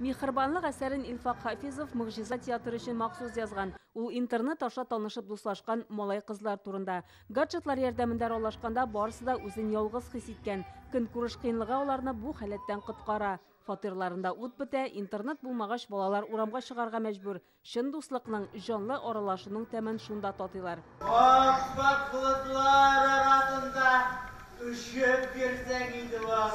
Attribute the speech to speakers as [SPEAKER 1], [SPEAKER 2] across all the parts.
[SPEAKER 1] Миһербанлык әсәрен Илфак Хафизов Могҗиза театры өчен махсус язган. Ул интернет аша танышып дуслашкан малай-кызлар турында. Гаджетлар ярдәмендә аралашканда барысы да үзен ялгыз хис иткән. Көнкүреш кыенлыгы аларны бу халәттән коткара. Фатирларында ут бетә, интернет булмагач балалар урамга чыгарга мәҗбүр. Чын дуслыкның, җанлы аралашуның тәмен шунда татыйлар.
[SPEAKER 2] Ап-ак болытлар арасында очып йөрсәң иде ул.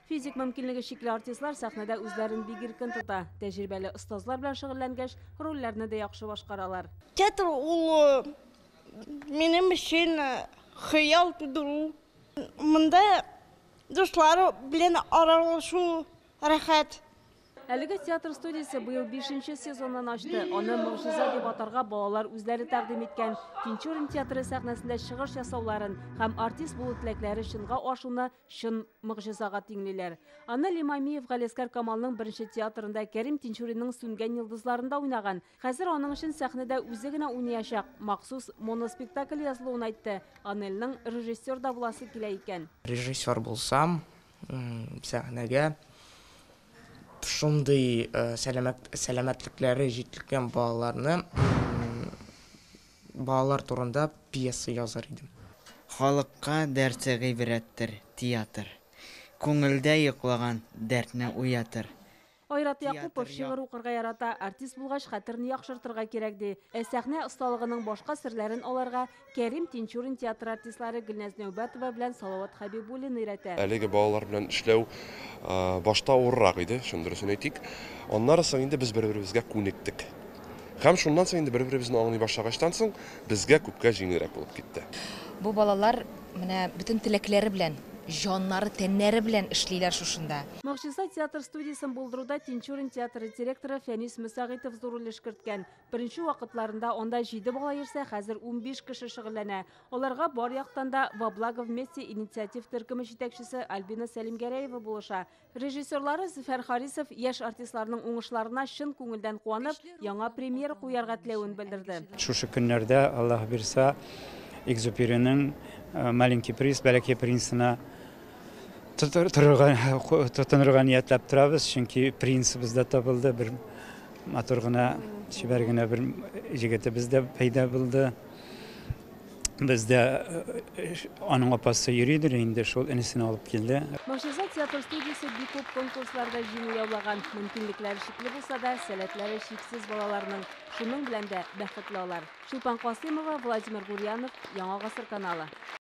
[SPEAKER 1] Физик мөмкинлеге чикле артистлар сәхнәдә үзләрен бик иркен тота. Тәҗрибәле остазлар белән шөгыльләнгәч, рольләрне дә яхшы башкаралар.
[SPEAKER 3] Театр ул минем өчен хыял тудыру. Монда дуслар белән аралашу рәхәт.
[SPEAKER 1] Әлеге театр студиясе быел 5нче сезонын ачты. Аны Могҗиза дип атарга балалар үзләре тәкъдим иткән. Тинчурин театры сәхнәсендә чыгыш ясауларын һәм артист булу теләкләре чынга ашуны чын могҗизага тиңлиләр. Анель Имамиев Галиәсгар Камалның беренче театрында Кәрим Тинчуринның Сүнгән йолдызларында уйнаган. Хәзер аның өчен сәхнәдә үзе генә уйнаячак. Махсус моноспектакль язылуын әйтте. Анельның режиссер да буласы килә икән.
[SPEAKER 4] Режиссер булсам, сәхнәгә шундый сәламәтлекләре җитлеккән балаларны, балалар турында пьеса язар идем.
[SPEAKER 2] Халыкка дәрте гыйбрәттер театр. Күңелдә йоклаган дәртне уятыр.
[SPEAKER 1] Айрат Якупов шигырь укырга ярата, артист булгач хәтерне яхшыртырга кирәк ди. Ә сәхнә осталыгының башка серләрен аларга Кәрим Тинчурин театры артистлары Гөлназ Нәүбәтова белән Салават Хәбибуллин өйрәтә.
[SPEAKER 5] Әлеге балалар белән эшләү башта авыррак иде, чын дөресен әйтик. Аннары соң инде без бер-беребезгә күнектек. Һәм шуннан соң инде бер-беребезне аңлый башлагачтан соң безгә күпкә җиңелрәк булып китте.
[SPEAKER 6] Бу балалар менә бөтен теләкләре белән, җаннары, тәннәре белән эшлиләр шушында.
[SPEAKER 1] Могҗиза театр студиясен булдыруда Тинчурин театры директоры Фәнис Мөсәгыйтов зур өлеш керткән. Беренче вакытларында анда 7 бала йөрсә, хәзер 15 кеше шөгыльләнә. Аларга бар яктан да Во благо вместе инициатив төркеме җитәкчесе Альбина Сәлимгәрәева булыша. Режиссерлары Зөфәр Харисов яшь артистларның уңышларына чын күңелдән куанып, яңа премьера куярга теләвен белдерде.
[SPEAKER 7] Шушы көннәрдә, Аллаһ бирса, Экзюпериның Маленький принц, Бәләкәй принцына тотынырга ниятләп торабыз, чөнки принцыбыз да табылды, бер матур гына, чибәр генә бер җегетебез дә пәйда булды. Бездә аның апасы йөридер инде, шул энесен алып килде.
[SPEAKER 1] Могҗиза театр студиясе бик күп конкурсларда җиңү яулаган. Мөмкинлекләре чикле булса да, сәләтләре чиксез балаларның. Шуның белән дә бәхетле алар. Чулпан Касыймова, Владимир Гурьянов, Яңа Гасыр каналы.